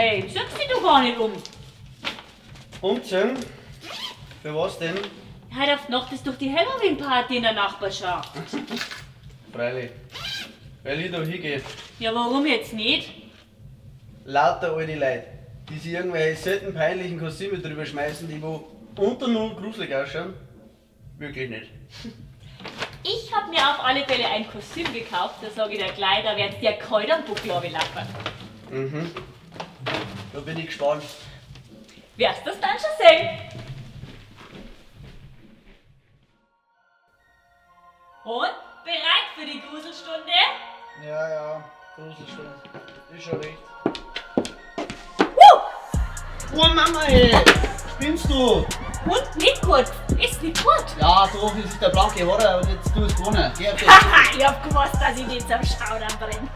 Hey, ziehst dich doch gar nicht um. Umziehen? Für was denn? Heute auf Nacht ist doch die Halloween-Party in der Nachbarschaft. Freilich. Weil ich da hingehe. Ja, warum jetzt nicht? Lauter alte Leute, die sich irgendwelche selten peinlichen Kostüme drüber schmeißen, die wo unter null gruselig ausschauen. Wirklich nicht. Ich hab mir auf alle Fälle ein Kostüm gekauft, da sag ich dir gleich, da wird's dir kalt am Buckel runterlaufen. Mhm. Da bin ich gespannt. Wirst das dann schon sehen? Und? Bereit für die Gruselstunde? Ja, ja, Gruselstunde. Ist schon recht. Oh Mama, ey! Spinnst du? Und nicht gut! Ist nicht gut! Ja, so viel ist der blanke Haare, aber jetzt du es gewonnen. Geh auf. Haha, ich hab gewusst, dass ich dich zum Schaudern bringe.